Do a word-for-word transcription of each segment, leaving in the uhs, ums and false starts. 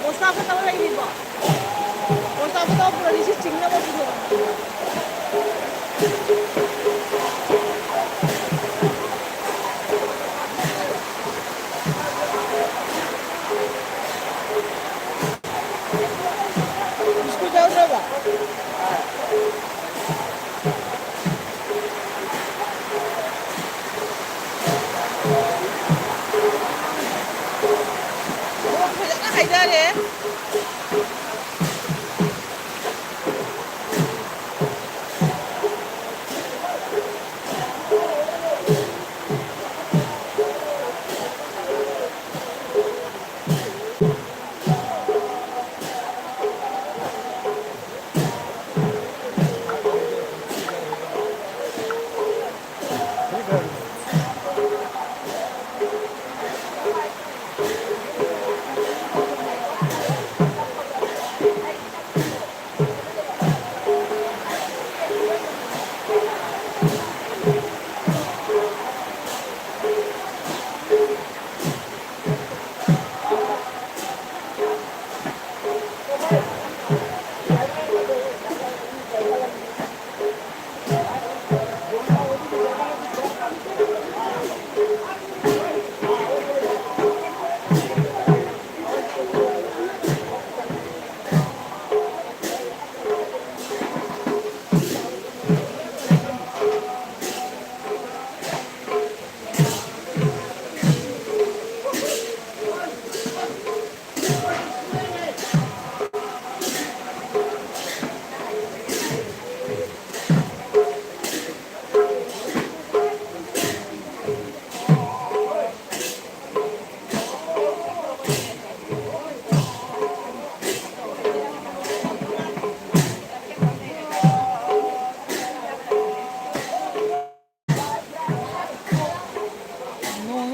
ꯕꯣꯁꯇꯥ ꯐꯠꯇꯕ ꯂꯩꯔꯤꯕꯣ? ꯕꯣꯁꯇꯥ ꯐꯠꯇꯕ ꯄꯨꯔꯗꯤ ꯁꯤ ꯆꯤꯡꯅꯕ ꯄꯨꯊꯣꯛꯑꯣ꯫ ꯕꯤꯁꯀꯨꯠ ꯌꯥꯎꯗ꯭ꯔꯕꯣ? ꯃꯑꯣꯡ ꯐꯖꯅ ꯍꯥꯏꯅꯔꯦ꯫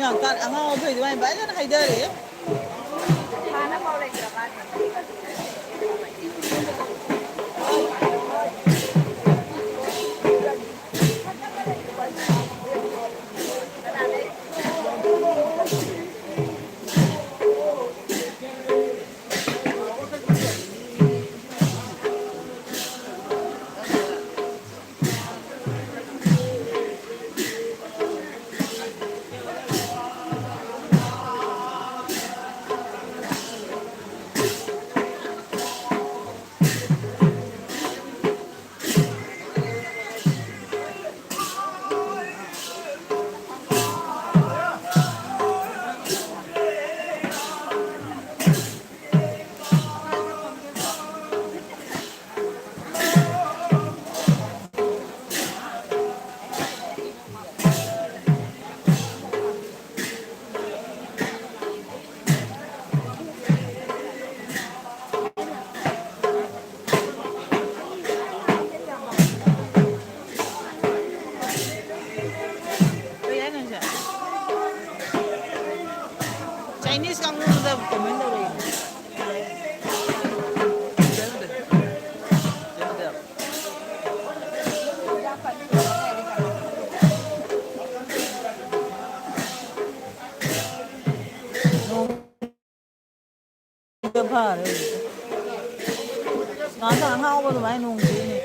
ꯌꯥꯝ ꯀꯥꯟ-, ꯑꯉꯥꯡ ꯑꯣꯏꯕꯩ ꯑꯗꯨꯃꯥꯏꯅ ꯐꯖꯅ ꯍꯩꯊꯔꯦ꯫ ꯀꯩ ꯍꯥꯏꯅꯣ ꯁꯤꯁꯦ? ꯆꯥꯏꯅꯤꯁ ꯀꯥꯡꯕꯨꯗ ꯀꯃꯦꯟ ꯇꯧꯔꯛꯏ꯫ ꯐꯔꯦ ꯍꯧꯖꯤꯛꯇꯤ꯫ ꯉꯥꯛꯇꯪ ꯑꯉꯥꯎꯕ ꯑꯗꯨꯃꯥꯏꯅ ꯅꯣꯡ ꯆꯨꯏꯅꯦ꯫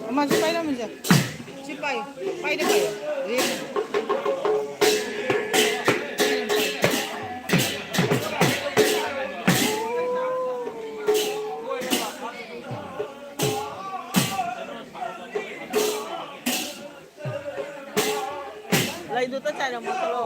ꯑꯃꯁꯨ ꯄꯥꯏꯔꯝꯃꯤꯁꯦ꯫ ꯁꯤ ꯄꯥꯏꯌꯨ꯫ ꯄꯥꯏꯗ ꯄꯥꯏꯌꯨ꯫ ꯌꯦꯡꯉꯨ꯫ ꯂꯩꯗꯨꯗ ꯆꯥꯏꯔꯝꯃꯣ ꯆꯠꯂꯣ꯫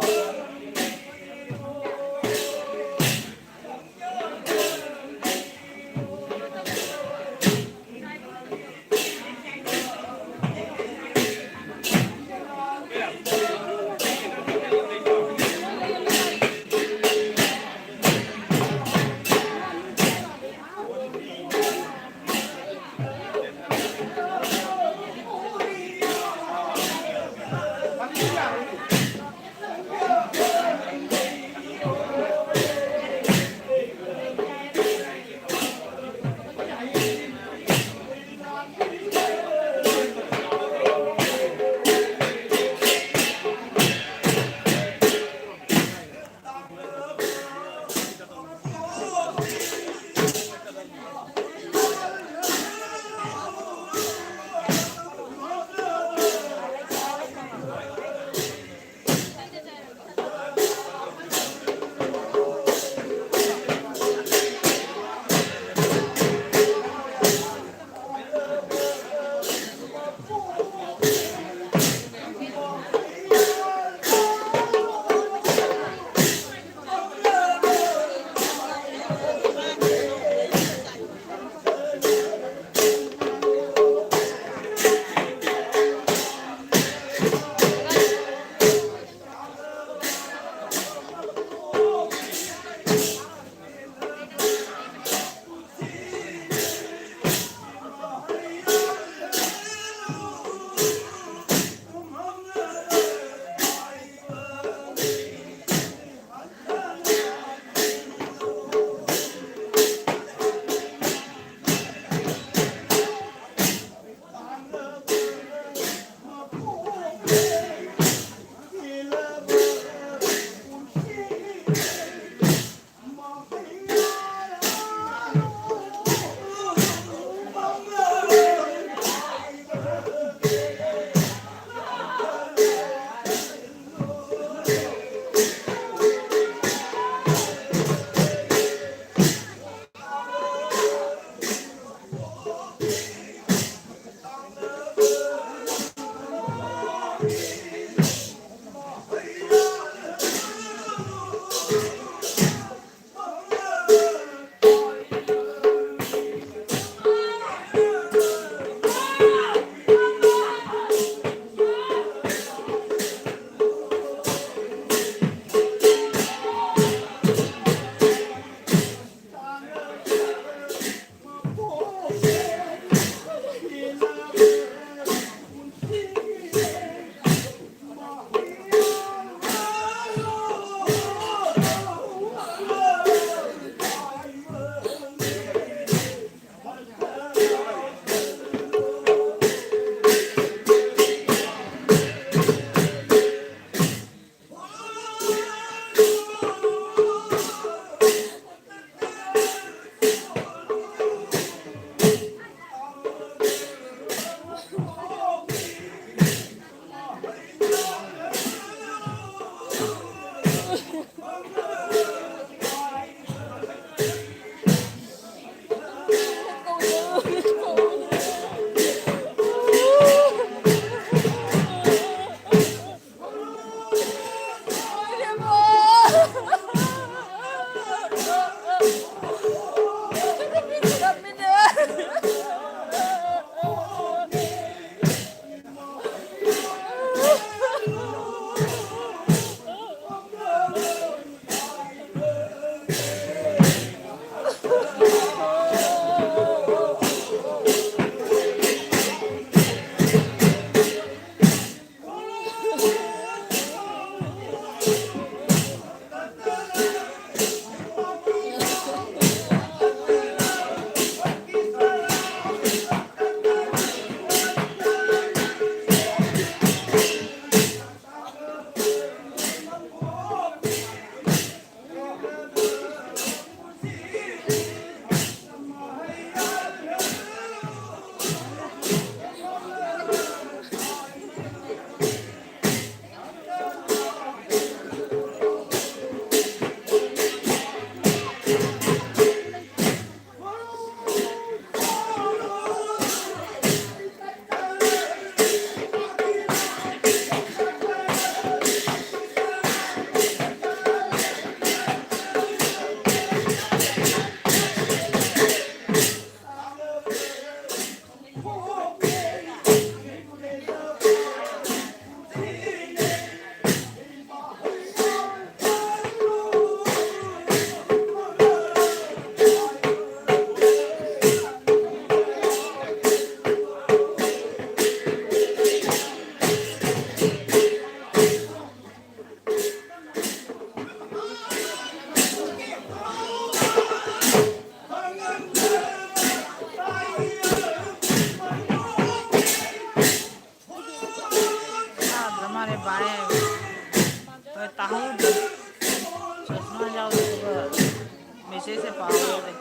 ꯄꯥꯎ ꯂꯧꯔꯦ꯫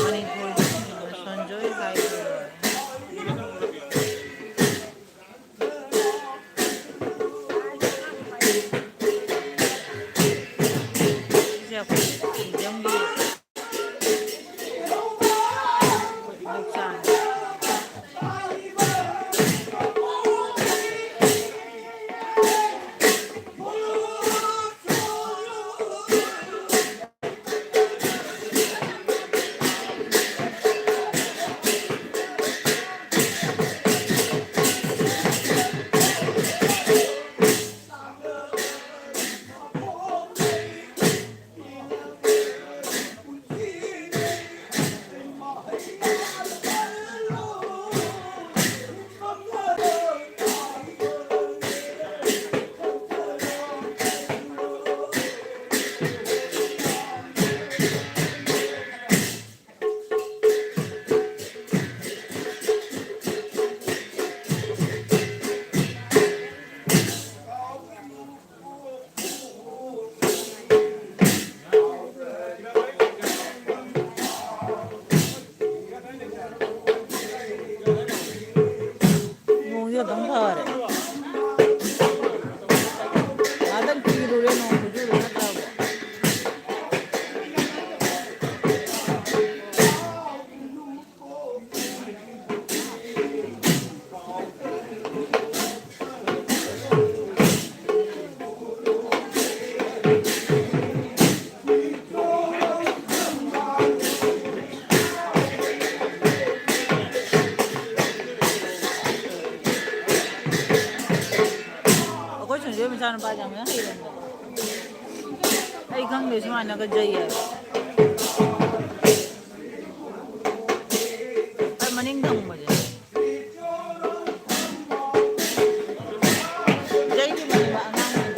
ꯃꯅꯤꯄꯨꯔꯒꯤ ꯁꯣꯟꯖꯣꯏ ꯍꯥꯏꯕ ꯂꯣꯏꯔꯦ꯫ ꯁꯤꯁꯦ ꯑꯩꯈꯣꯏ ꯃ꯭ꯌꯨꯖꯤꯌꯝꯒꯤ ꯂꯨꯛꯆꯥꯡ꯫ ꯅꯣꯡꯁꯦ ꯑꯗꯨꯝ ꯐꯔꯦ꯫ ꯉꯥꯛꯇꯪ ꯀꯤꯔꯨꯔꯦ ꯅꯣꯡ ꯈꯨꯆꯨꯗꯣ ꯅꯠꯇ꯭ꯔꯕꯣ? ꯑꯩꯈꯣꯏ ꯁꯟꯖꯣꯏ ꯃꯆꯥꯅꯨꯄꯥꯁꯦ ꯌꯥꯝ ꯍꯩꯔꯝꯃꯦ꯫ ꯑꯩ ꯈꯪꯗꯦ ꯁꯨꯃꯥꯏꯅꯒ ꯖꯩ ꯍꯥꯏꯕ꯫ ꯑꯩ ꯃꯅꯤꯡ ꯊꯪꯕꯁꯦ꯫ ꯖꯩꯒꯤ ꯃꯅꯤꯡꯗ ꯑꯉꯥꯡꯁꯤꯡ꯫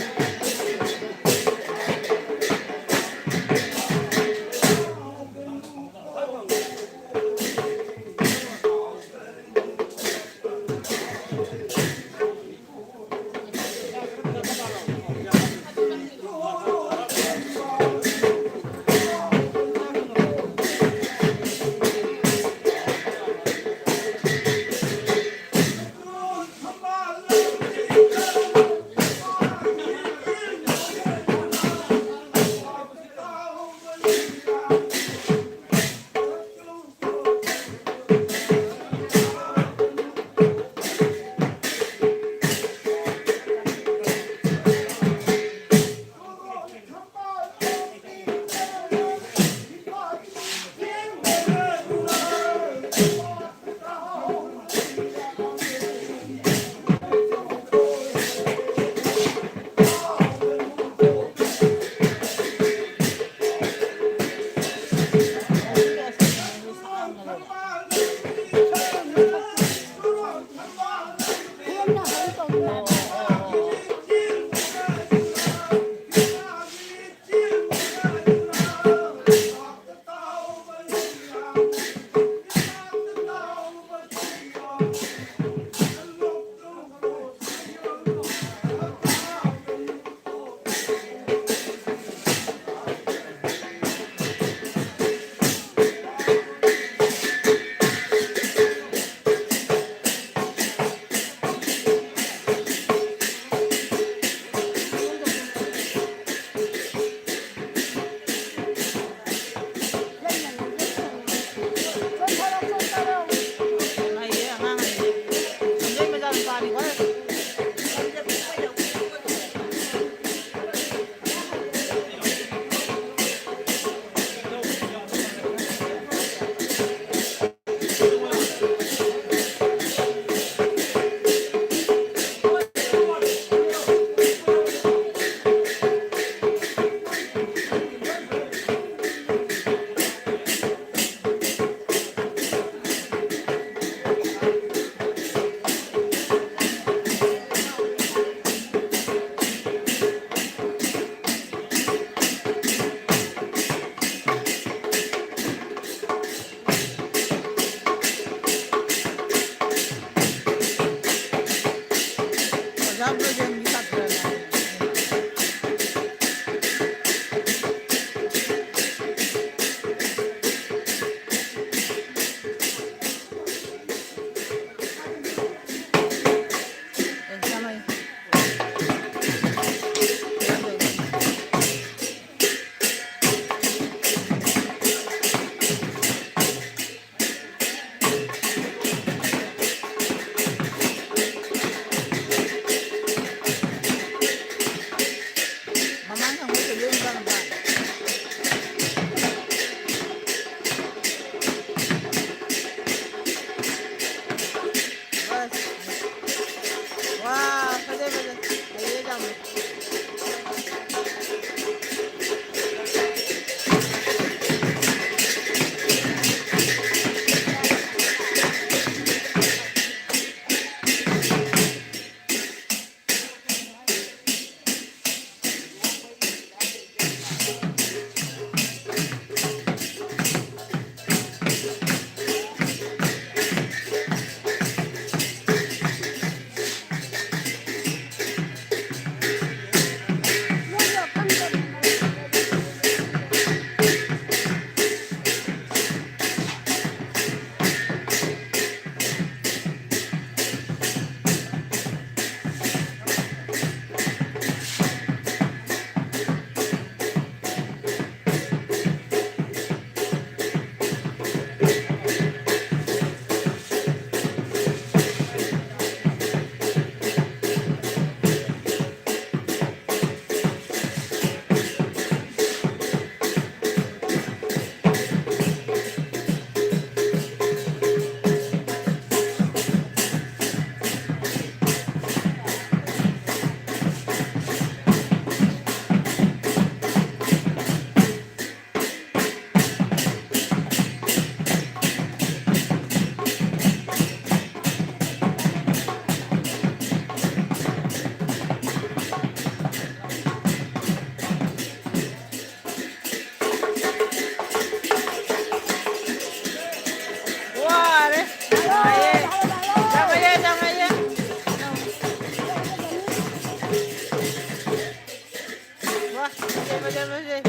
ꯐꯖꯩ, ꯐꯖꯩ, ꯐꯖꯩ꯫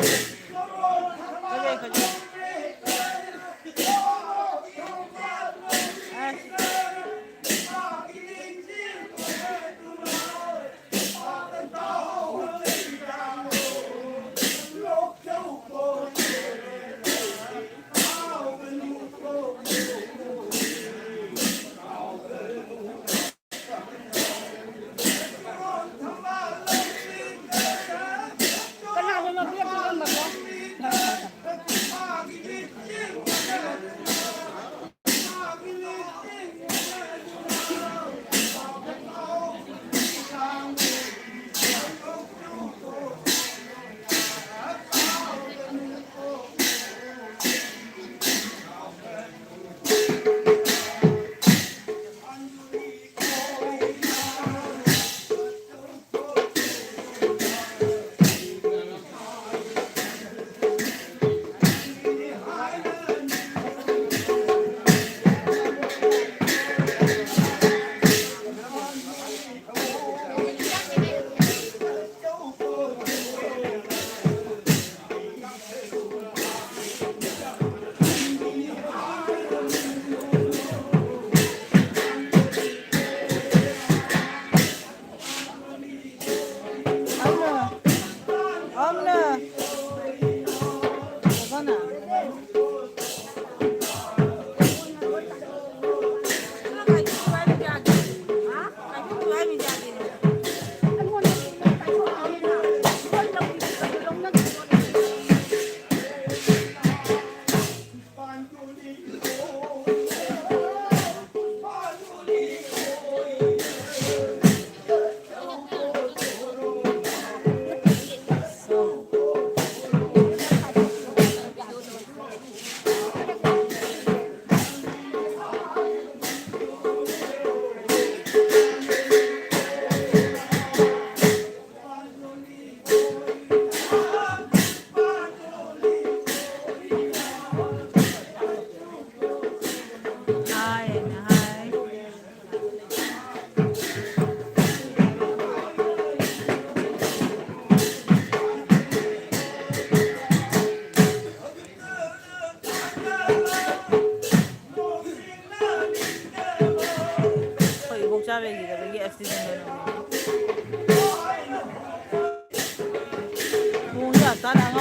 ꯐꯖꯩ, ꯐꯖꯩ꯫ ꯑꯁ꯫ ꯀꯅꯥꯅꯣ ꯃꯄꯤ ꯑꯃ ꯄꯤꯔꯝꯕꯗꯣ?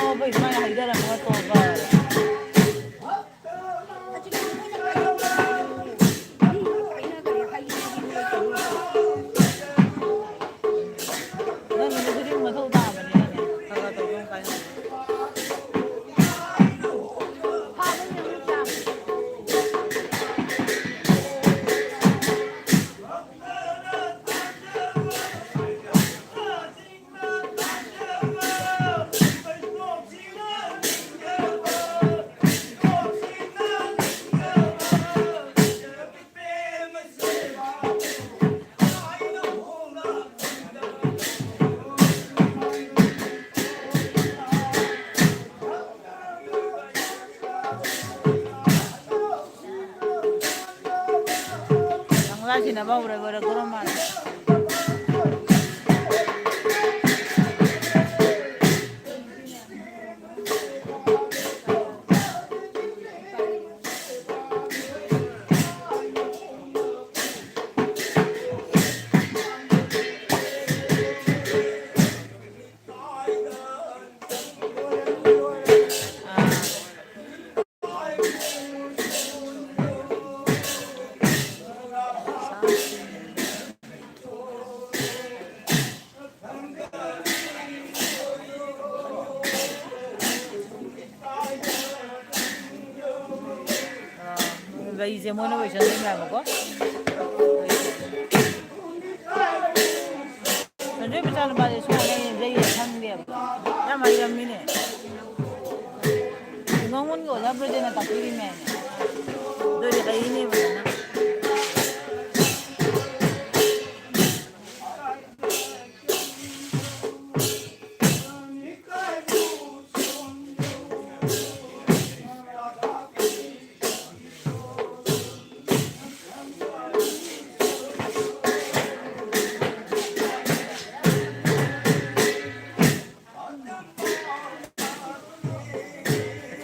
ꯑꯩꯈꯣꯏ ꯁꯨꯃꯥꯏꯅ ꯍꯩꯊꯔꯝꯃꯒ ꯇꯣꯛꯄ꯫ ꯅꯪꯒꯤꯗꯤ ꯈꯨꯗꯤꯡ ꯃꯊꯧ ꯇꯥꯕꯅꯤꯅꯅꯦ, ꯈꯔ ꯈꯔ ꯇꯧꯕ ꯑꯃ ꯀꯥꯏꯅ꯫ ꯀꯪꯂꯥ ꯁꯤꯟꯅꯕ ꯍꯧꯔꯒ ꯒꯣꯔꯣ ꯃꯥꯜꯂꯦ꯫ ꯂꯩꯁꯦ ꯃꯣꯏꯅ ꯂꯣꯏꯁꯟꯗꯣꯏꯅꯦꯕꯀꯣ꯫ ꯁꯟꯖꯣꯏ ꯃꯆꯥꯅꯨꯄꯥꯁꯦ ꯁꯨꯃꯥꯏꯅ ꯂꯩꯌꯦ ꯈꯪꯗꯦꯕ꯫ ꯌꯥꯝ ꯍꯩꯔꯝꯃꯤꯅꯦ꯫ ꯉꯣꯟꯒ ꯑꯣꯖꯥ ꯕ꯭ꯔꯖꯦꯟꯅ ꯇꯥꯛꯄꯤꯔꯤꯃꯦ꯫ ꯑꯗꯨꯗꯤ ꯍꯩꯅꯦꯕ ꯐꯖꯅ꯫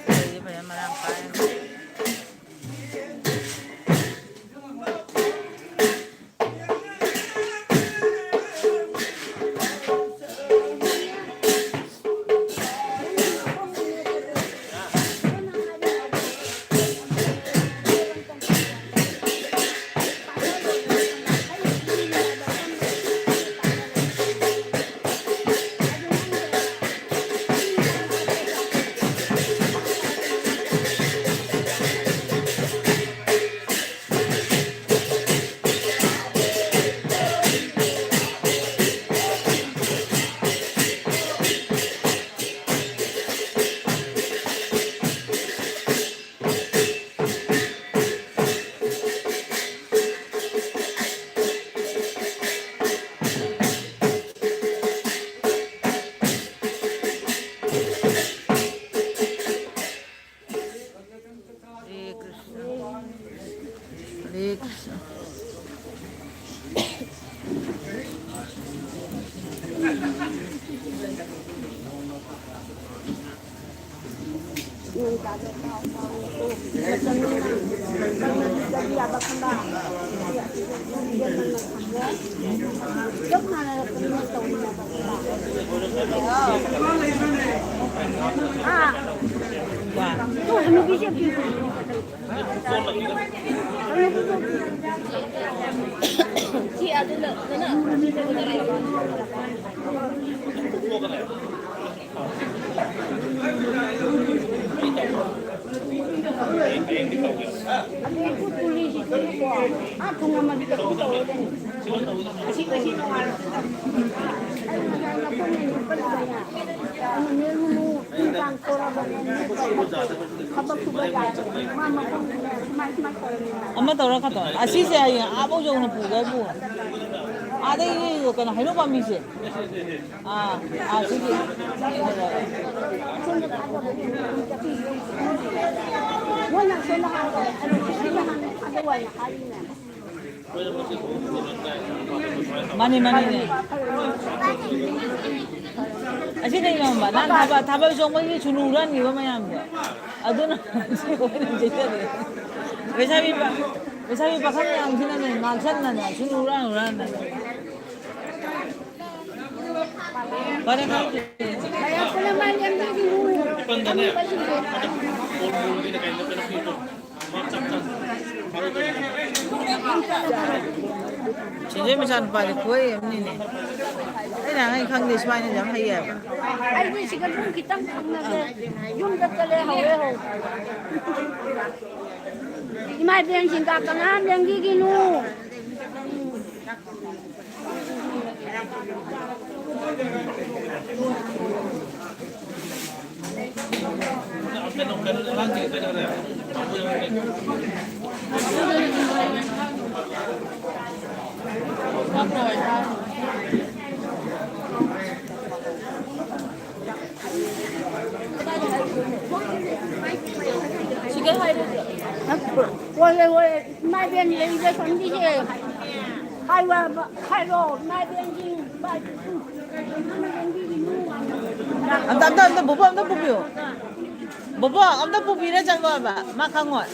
ꯂꯩꯁꯦ ꯐꯖꯅ ꯃꯔꯥꯡ ꯀꯥꯏꯅ꯫ हरे कृष्ण। हरे कृष्ण। ꯑꯃ ꯇꯧꯔ ꯈꯠꯇꯣ꯫ ꯑꯁꯤꯁꯦ ꯍꯌꯦꯡ ꯑꯥꯐꯥꯎ ꯌꯧꯅ ꯄꯨꯒꯦ ꯄꯨ꯫ ꯑꯥꯗꯒꯤ ꯀꯩꯅꯣ ꯍꯩꯅꯧ ꯄꯥꯝꯕꯤꯁꯦ꯫ ꯑꯥ, ꯑꯥ, ꯁꯤꯒꯤ꯫ ꯃꯥꯅꯦ, ꯃꯥꯅꯦ, ꯃꯥꯅꯦ꯫ ꯑꯁꯤ ꯀꯩꯅꯣ ꯈꯪꯕ? ꯅꯍꯥꯟ ꯊꯥꯕꯜ, ꯊꯥꯕꯜ ꯆꯣꯡꯕꯒꯤ ꯁꯨꯅꯨ ꯍꯨꯔꯥꯟꯈꯤꯕ ꯃꯌꯥꯝꯗꯣ꯫ ꯑꯗꯨꯅ ꯁꯤ ꯑꯣꯏꯅ ꯆꯦꯜꯂꯦ꯫ ꯂꯩꯁꯥꯕꯤ ꯄꯥ-, ꯂꯩꯁꯥꯕꯤ ꯄꯥꯈꯪ ꯃꯌꯥꯝꯁꯤꯅꯅꯦ, ꯉꯥꯛꯁꯟꯅꯅꯦ, ꯁꯨꯅꯨ ꯍꯨꯔꯥꯟ ꯍꯨꯔꯥꯟꯅ꯫ ꯐꯔꯦ, ꯐꯔꯦ꯫ ꯁꯤꯡꯖꯣꯏ ꯃꯆꯥꯅꯨꯄꯥꯗꯤ ꯈꯨꯍꯩ ꯑꯃꯅꯤꯅꯦ꯫ ꯑꯩꯅ ꯑꯉꯥꯡ ꯈꯪꯗꯦ, ꯁꯨꯃꯥꯏꯅ ꯌꯥꯝ ꯍꯩ ꯍꯥꯏꯕ꯫ ꯑꯩꯗꯤ ꯁꯤꯒ ꯑꯗꯨꯝ ꯈꯤꯇꯪ ꯈꯪꯅꯕꯅꯦ꯫ ꯌꯨꯝꯗ ꯆꯠꯂꯦ, ꯍꯧꯔꯦ, ꯍꯧꯔꯦ꯫ ꯏꯃꯥ ꯏꯕꯦꯟꯁꯤꯡꯒ ꯀꯅꯥꯝ ꯂꯦꯡꯕꯤꯒꯤꯅꯨ꯫ ꯍꯣꯏ, ꯍꯣꯏ, ꯍꯣꯏ, ꯏꯃꯥ ꯏꯕꯦꯟ ꯂꯩꯕ ꯆꯪꯕꯤꯒꯦ꯫ ꯍꯥꯏꯔꯣ, ꯍꯥꯏꯔꯣ, ꯏꯃꯥ ꯏꯕꯦꯟꯒꯤ ꯏꯃꯥ ꯏꯕꯦꯟꯒꯤ ꯏꯃꯨꯡ ꯑꯝꯇ, ꯑꯝꯇ, ꯑꯝꯇ, ꯕꯣꯕꯣ, ꯑꯝꯇ ꯄꯨꯕꯤꯌꯨ꯫ ꯕꯣꯕꯣ, ꯑꯝꯇ ꯄꯨꯕꯤꯔ ꯆꯪꯉꯣ ꯍꯥꯏꯕ, ꯃꯥ ꯈꯪꯉꯣꯏ꯫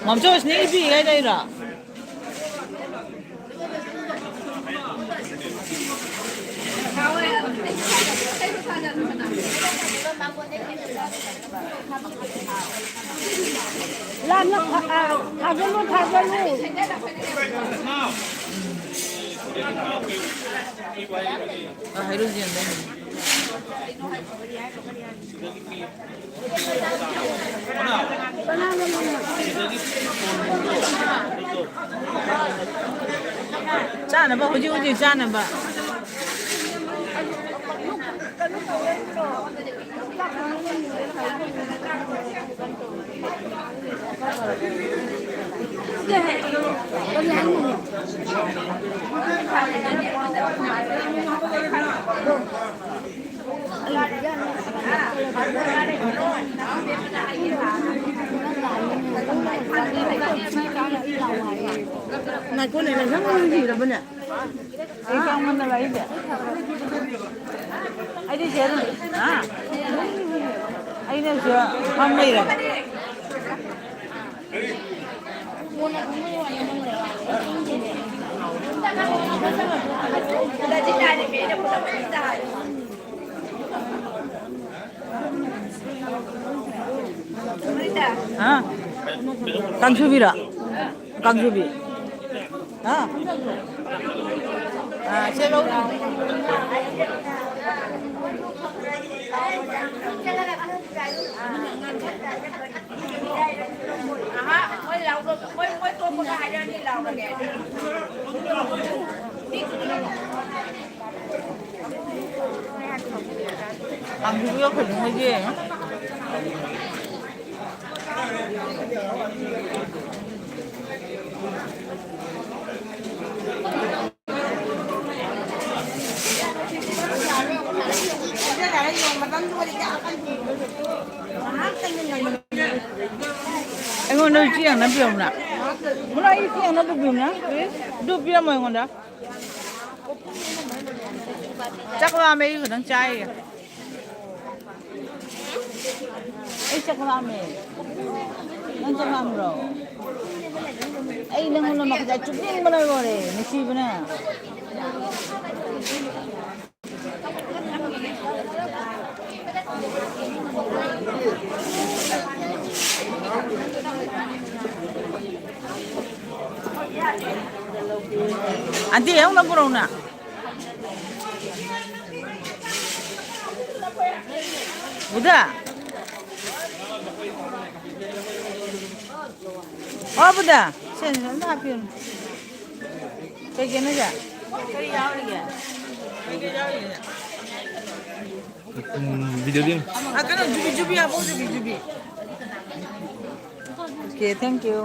ꯃꯝꯆꯣꯁ, ꯅꯪ ꯏꯄꯤ ꯀꯥꯏ ꯂꯩꯔꯣ? ꯂꯥꯞꯅ ꯊꯥ-, ꯑ, ꯊꯥꯖꯜꯂꯨ, ꯊꯥꯖꯜꯂꯨ꯫ ꯑ, ꯍꯩꯔꯨꯛ ꯌꯦꯡꯗꯣꯏꯅꯤ꯫ ꯆꯥꯅꯕ, ꯍꯧꯖꯤꯛ ꯍꯧꯖꯤꯛ ꯆꯥꯅꯕ꯫ ꯉꯥꯏꯈꯣꯅꯦ, ꯂꯩꯁꯪ ꯂꯣꯏ ꯍꯨꯏꯔꯕꯅꯦ? ꯑꯩ ꯀꯥꯡ ꯃꯅꯨꯡꯗ ꯂꯥꯛꯏꯁꯦ꯫ ꯑꯩꯗꯤ ꯁꯤꯗ ꯑꯗꯨꯝ, ꯍꯥ? ꯑꯩꯅ ꯁꯤꯗ ꯐꯝ ꯂꯩꯔꯕ꯫ ꯍꯥ? ꯀꯥꯡꯁꯨꯕꯤꯔꯣ? ꯀꯥꯡꯁꯨꯕꯤ꯫ ꯍꯥ? ꯑꯥ, ꯁꯦ ꯂꯧ꯫ ꯀꯥꯡꯖꯨꯒ ꯀꯩꯅꯣ ꯍꯣꯏꯒꯤ꯫ ꯑꯩꯉꯣꯟꯗ ꯆꯦꯡ ꯑꯃ ꯄꯤꯔꯛꯎꯅ꯫ ꯃꯨꯟꯅ ꯑꯩ ꯆꯦꯡ ꯑꯃ ꯄꯤꯔꯛꯎꯅ꯫ ꯑꯗꯨ ꯄꯤꯔꯝꯃꯣ ꯑꯩꯉꯣꯟꯗ꯫ ꯆꯥꯛ ꯂꯥꯝꯃꯦ, ꯑꯩ ꯈꯛꯇꯪ ꯆꯥꯏꯌꯦ꯫ ꯑꯩ ꯆꯥꯛ ꯂꯥꯝꯃꯦ꯫ ꯅꯪ ꯆꯥꯛ ꯂꯥꯝꯕ꯭ꯔꯣ? ꯑꯩ ꯅꯪꯉꯣꯟꯗ ꯃꯈꯥ ꯆꯨꯞꯅꯤꯡꯕꯅ ꯂꯣꯏꯔꯦ, ꯅꯨꯡꯁꯤꯕꯅ꯫ ꯑꯟꯇꯤ, ꯑꯃꯨꯛꯇ ꯄꯨꯔꯛꯎꯅ꯫ ꯕꯨꯗ꯫ ꯑꯣ, ꯕꯨꯗ꯫ ꯁꯦ, ꯑꯝꯇ ꯍꯥꯞꯄꯤꯌꯨꯅꯦ꯫ ꯀꯩ ꯀꯩꯅꯣ ꯁꯦ? ꯀꯔꯤ ꯌꯥꯎꯔꯤꯒꯦ? ꯎꯝ, video game꯫ ꯑ, ꯀꯩꯅꯣ, ꯖꯨꯕꯤ, ꯖꯨꯕꯤ ꯍꯥꯞꯄꯣ, ꯖꯨꯕꯤ, ꯖꯨꯕꯤ꯫ Okay, thank you.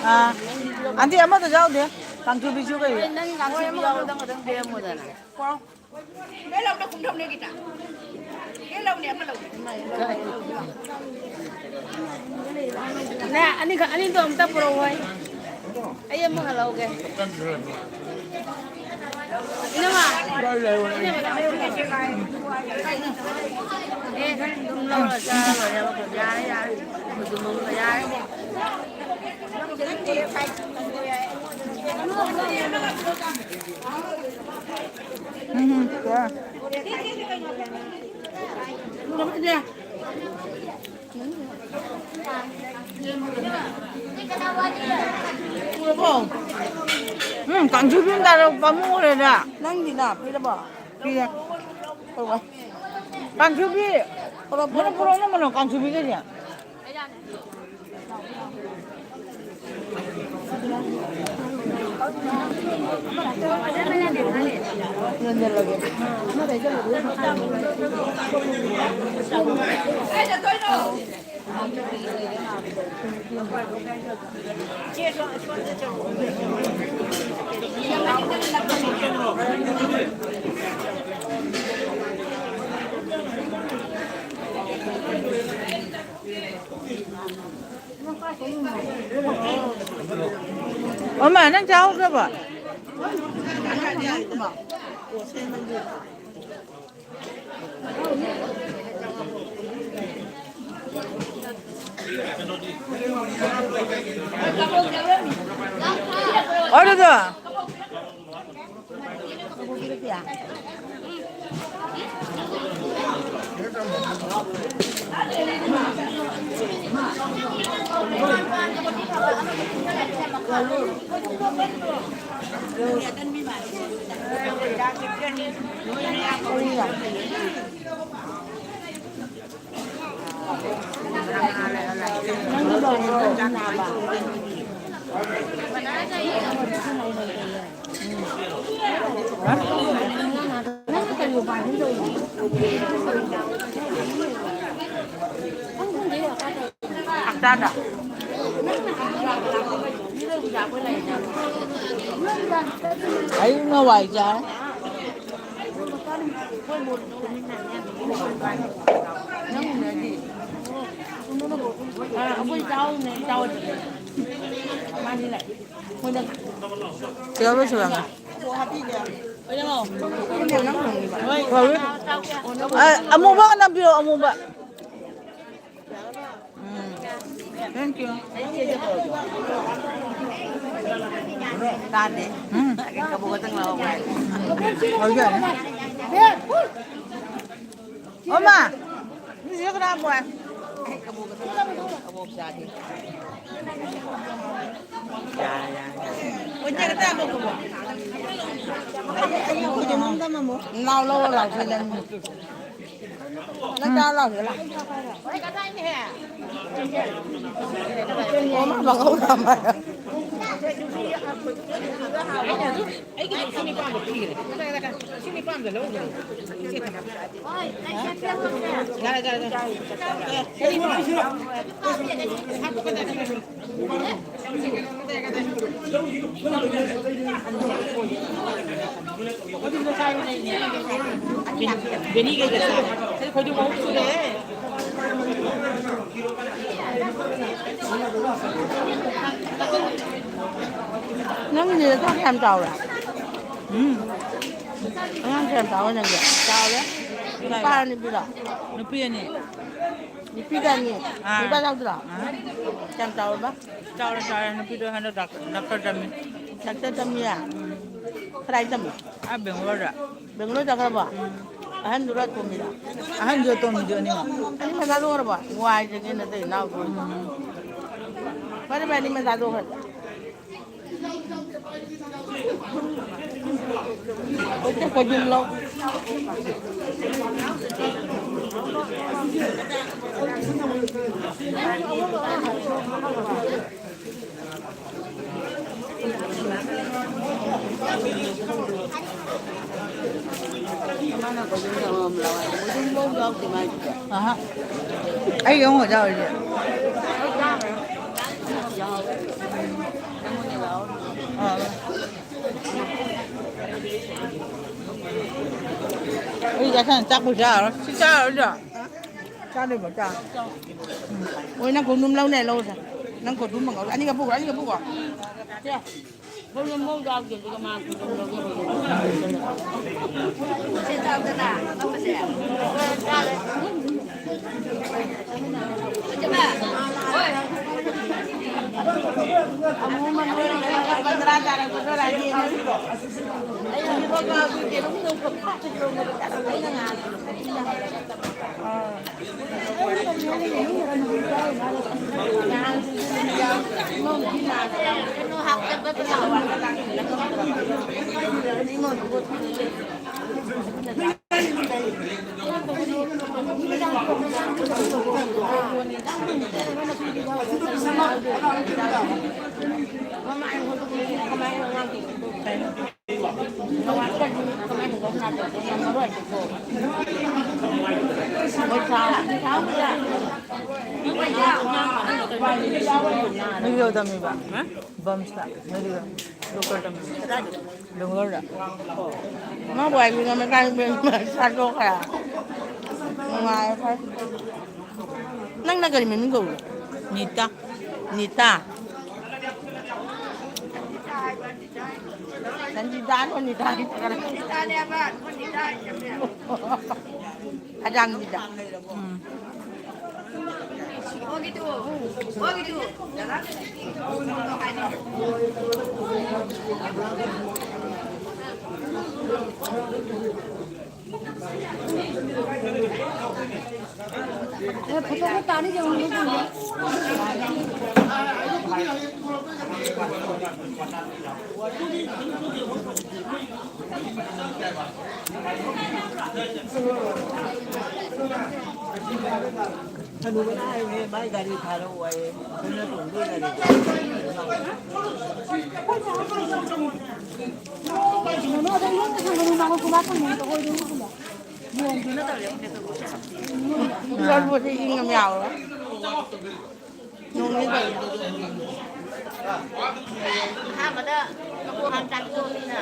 ꯑꯥ, ꯑꯟꯇꯤ, ꯑꯃꯗꯣ ꯌꯥꯎꯗꯦ꯫ ꯀꯥꯡꯁꯨꯕꯤꯁꯨ ꯀꯩ? ꯅꯪ ꯀꯥꯡꯁꯨꯕꯤ ꯌꯥꯎꯕꯗꯣ ꯑꯃꯈꯛꯇꯪ ꯄꯤꯔꯝꯃꯣꯗꯅ꯫ ꯂꯣꯏ ꯂꯧꯅꯦ, ꯀꯨꯟ ꯂꯧꯅꯦ ꯈꯤꯇ꯫ ꯂꯣꯏ ꯂꯧꯅꯦ, ꯑꯃ ꯂꯧꯅꯦ꯫ ꯅꯦ, ꯑꯅꯤꯈꯛ, ꯑꯅꯤꯗꯣ ꯑꯝꯇ ꯄꯨꯔꯛꯑꯣ ꯍꯥꯏ꯫ ꯑꯩ ꯑꯃꯒ ꯂꯧꯒꯦ꯫ ꯏꯅꯝꯃ꯫ ꯑꯦ, ꯑꯗꯨꯝ ꯂꯧꯔ ꯆꯥꯔ ꯂꯣꯏꯔꯦ, ꯑꯃꯈꯛ꯫ ꯌꯥꯔꯦ, ꯌꯥꯔꯦ꯫ ꯑꯗꯨꯝ ꯌꯥꯔꯦ꯫ ꯎꯝ, ꯌꯥꯔꯦ꯫ ꯎꯝ, ꯀꯥꯡꯁꯨꯕꯤ ꯑꯃ ꯇꯥꯔꯛ ꯄꯥꯝꯃꯨꯔꯦꯗ꯫ ꯅꯪꯗꯤꯅ ꯄꯤꯔꯕꯣ? ꯄꯤꯔꯦ꯫ ꯀꯥꯡꯁꯨꯕꯤ꯫ ꯄꯨꯔꯛꯑꯣ, ꯄꯨꯔꯛꯑꯣ, ꯄꯨꯔꯛꯑꯣ꯫ ꯄꯨꯔꯛꯑꯣ, ꯀꯥꯡꯁꯨꯕꯤꯒꯁꯦ꯫ ꯑꯣ, ꯃꯥ, ꯅꯪ ꯆꯥꯍꯧꯗ꯭ꯔꯕꯣ? ꯑꯣ, ꯑꯗꯨꯗꯣ꯫ ꯍꯞꯇꯥꯗ꯫ ꯑꯌꯨꯛꯅ ꯋꯥꯏ ꯆꯥꯏ꯫ ꯀꯩꯗꯧꯕ ꯁꯨꯔꯝꯃꯣꯏ? ꯀꯧꯏ꯫ ꯑ, ꯑꯃꯨꯕ ꯑꯣꯏꯅ ꯄꯤꯔꯛꯑꯣ, ꯑꯃꯨꯕ꯫ ꯎꯝ꯫ Thank you꯫ ꯇꯥꯗꯦ꯫ ꯎꯝ꯫ ꯀꯕꯣꯛ ꯈꯛꯇꯪ ꯂꯧꯍꯧꯕ ꯍꯥꯏ꯫ ꯍꯧꯖꯤꯛ ꯌꯥꯔꯦ꯫ ꯑꯣ ꯃꯥ, ꯁꯤꯁꯦ ꯀꯅꯥ ꯄꯣꯔꯛꯑꯦ? ꯑꯩ ꯀꯕꯣꯛ ꯈꯛꯇꯪ ꯂꯧꯍꯧꯕ꯫ ꯀꯕꯣꯛ ꯆꯥꯒꯦ꯫ ꯌꯥꯔꯦ, ꯌꯥꯔꯦ꯫ ꯑꯣ, ꯏꯆꯦ ꯈꯛꯇ ꯑꯃꯨꯛ ꯀꯕꯣꯛ꯫ ꯂꯥꯎ, ꯂꯧꯔꯣ, ꯂꯥꯎ, ꯁꯤ ꯂꯩꯔꯝꯃꯣ꯫ ꯅꯪ ꯆꯥ ꯂꯥꯎꯁꯤꯗ ꯂꯥꯎ꯫ ꯑꯣ, ꯃꯥ ꯃꯈꯧ ꯌꯥꯝ ꯍꯥꯏ꯫ ꯑꯩꯒꯤ ꯁꯤ ꯅꯤꯄꯥꯝꯗ ꯄꯤꯈ꯭ꯔꯦ꯫ ꯁꯤ ꯅꯤꯄꯥꯝꯗ ꯂꯧꯈ꯭ꯔꯦ꯫ ꯌꯥꯔꯦ, ꯌꯥꯔꯦ, ꯌꯥꯔꯦ꯫ ꯕꯦꯅꯤ ꯀꯩꯀꯩ ꯆꯥꯏ? ꯁꯤ ꯈꯣꯏꯗꯨ ꯃꯍꯨꯠ ꯁꯨꯔꯦꯍꯦ꯫ ꯅꯪꯒꯤꯁꯦ ꯆꯥꯛ ꯌꯥꯝ ꯆꯥꯎꯔꯦ꯫ ꯎꯝ꯫ ꯑꯉꯥꯡ ꯀꯌꯥꯝ ꯆꯥꯎꯔꯦ ꯅꯪꯒꯤ? ꯆꯥꯎꯔꯦ꯫ ꯅꯨꯄꯥꯔꯣ ꯅꯨꯄꯤꯔꯣ? ꯅꯨꯄꯤ ꯑꯅꯤ꯫ ꯅꯨꯄꯤꯗ ꯑꯅꯤ꯫ ꯑꯥ꯫ ꯅꯨꯄꯥ ꯌꯥꯎꯗ꯭ꯔꯣ? ꯑꯥ꯫ ꯀꯌꯥꯝ ꯆꯥꯎꯔꯕ? ꯆꯥꯎꯔꯦ, ꯆꯥꯎꯔꯦ꯫ ꯅꯨꯄꯤꯗꯣ ꯍꯟꯗꯛ ꯗꯥꯛ-, ꯗꯥꯛꯇꯔ ꯇꯝꯃꯤ꯫ ꯗꯥꯛꯇꯔ ꯇꯝꯃꯤꯌꯦ? ꯎꯝ꯫ ꯀꯗꯥꯏ ꯇꯝꯃꯤ? ꯑꯥ, ꯕꯦꯡꯒ꯭ꯂꯣꯔꯗ꯫ ꯕꯦꯡꯒ꯭ꯂꯣꯔ ꯆꯠꯈ꯭ꯔꯕꯣ? ꯎꯝ꯫ ꯑꯍꯟꯗꯨꯔꯣ ꯑꯇꯣꯝꯕꯤꯔꯣ? ꯑꯍꯟꯁꯨ ꯑꯇꯣꯝꯕꯤꯁꯨ ꯑꯅꯤꯃꯛ꯫ ꯑꯅꯤꯃꯛ ꯊꯥꯗꯣꯛꯈ꯭ꯔꯕꯣ? ꯋꯥꯏꯗꯨꯅꯦ ꯅꯇꯩ ꯅꯥꯎꯗꯣ꯫ ꯎꯝ꯫ ꯐꯔꯦ, ꯐꯔꯦ, ꯑꯅꯤꯃꯛ ꯊꯥꯗꯣꯛꯈ꯭ꯔꯗꯤ꯫ ꯍꯦꯛꯇ ꯀꯣꯏꯁꯤꯜꯂꯣ꯫ ꯑꯍ꯫ ꯑꯩ ꯑꯃꯨꯛ ꯆꯥꯔꯤꯁꯦ꯫ ꯑꯥ꯫ ꯑꯩ ꯆꯥꯛꯁꯪ ꯆꯥꯛꯄꯨ ꯆꯥꯔꯔꯣꯏ꯫ ꯁꯤ ꯆꯥꯔꯔꯣꯏꯗ꯭ꯔꯣ? ꯆꯥꯗꯣꯏꯕ, ꯆꯥ꯫ ꯎꯝ꯫ ꯍꯣꯏ, ꯅꯪ ꯈꯣꯡꯗ꯭ꯔꯨꯝ ꯂꯧꯅꯦ, ꯂꯧꯔꯁꯦ꯫ ꯅꯪ ꯈꯣꯡꯗ꯭ꯔꯨꯝ ꯑꯃ ꯉꯧꯔꯣ꯫ ꯑꯅꯤꯈꯛ ꯄꯨꯈ꯭ꯔꯣ, ꯑꯅꯤꯈꯛ ꯄꯨꯈ꯭ꯔꯣ꯫ ꯁꯦ꯫ ꯈꯣꯡꯗ꯭ꯔꯨꯝ ꯃꯧ ꯌꯥꯎꯗꯦ, ꯑꯗꯨꯒ ꯃꯥ ꯈꯣꯡꯗ꯭ꯔꯨꯝ ꯂꯧꯒꯦ꯫ ꯁꯦ ꯆꯥꯎꯗꯅ, ꯑꯇꯣꯞꯄꯁꯦ꯫ ꯑꯃꯨꯛ ꯑꯃ ꯅꯣꯏꯅ ꯂꯨꯄꯥ ꯇꯔꯥ ꯇꯥꯔꯛꯄꯗꯣ ꯂꯥꯛꯑꯦ꯫ ꯑꯩꯅ ꯍꯧꯖꯤꯛꯐꯥꯎ ꯀꯥꯎꯗ꯭ꯔꯤ, ꯌꯦꯔꯨꯝꯗꯣ ꯐꯥꯠꯇ ꯌꯣꯟꯕꯗꯣ꯫ ꯑꯩꯅ ꯉꯥꯏ꯫ ꯅꯣꯏ ꯀꯩꯗꯧ ꯇꯝꯃꯤꯕ? ꯍꯥ? ꯕꯝꯁꯇ꯫ ꯅꯣꯏ ꯀꯩꯗꯧ? ꯗꯣꯛꯇꯔ ꯇꯝꯃꯤꯕ? ꯕꯦꯡꯒꯂꯣꯔꯗ꯫ ꯃꯥꯕꯨ ꯍꯥꯏꯕꯤꯅ ꯃꯆꯥꯅꯨꯄꯤ ꯑꯃ ꯁꯥꯗꯣꯛꯈ꯭ꯔꯦ꯫ ꯅꯨꯡꯉꯥꯏꯔꯦ ꯈꯔ꯫ ꯅꯪꯅ ꯀꯔꯤ ꯃꯃꯤꯡ ꯀꯧꯕ꯭ꯔꯣ? ꯅꯤꯇꯥ꯫ ꯅꯤꯇꯥ꯫ ꯁꯟꯖꯤꯇꯥ, ꯅꯣꯅꯤꯇꯥ꯫ ꯅꯤꯇꯥꯅꯦꯕ, ꯅꯣꯅꯤꯇꯥ ꯍꯥꯏꯕꯅꯦ꯫ ꯑꯖꯥꯡꯒꯤꯗ꯫ ꯎꯝ꯫ ꯍꯅꯨꯕꯅ ꯍꯥꯏꯌꯦ, ꯃꯥꯏ ꯒꯥꯔꯤ ꯊꯥꯔꯛꯑꯣ ꯍꯥꯏꯌꯦ꯫ ꯑꯩꯈꯣꯏꯅ ꯇꯣꯡꯗꯣꯏ ꯒꯥꯔꯤꯗꯣ꯫ ꯂꯣꯟꯕꯁꯦ ꯏꯪ ꯑꯃ ꯌꯥꯎꯔꯦ꯫ ꯅꯣꯡꯃꯩ ꯀꯩ? ꯑꯍꯥꯟꯕꯗ ꯃꯀꯣꯛ ꯍꯥꯟꯅ ꯆꯥꯛꯊꯣꯛꯑꯃꯤꯅ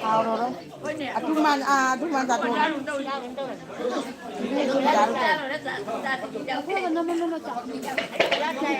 ꯍꯥꯎꯔꯔꯣꯏ꯫ ꯍꯣꯏꯅꯦ꯫ ꯑꯊꯨꯝ ꯍꯥꯟ-, ꯑꯥ, ꯑꯊꯨꯝ ꯍꯥꯟ ꯆꯥꯊꯣꯛꯑꯣ꯫ ꯆꯥꯔꯨꯅꯨ ꯇꯧꯔꯦ꯫ ꯏꯕꯦꯝ, ꯑꯊꯨꯝ ꯆꯥꯔꯨꯅꯨ ꯇꯧꯔꯦ꯫ ꯆꯥꯛ ꯆꯥꯗꯕꯤꯗ꯫ ꯆꯥꯛ ꯆꯥꯏ꯫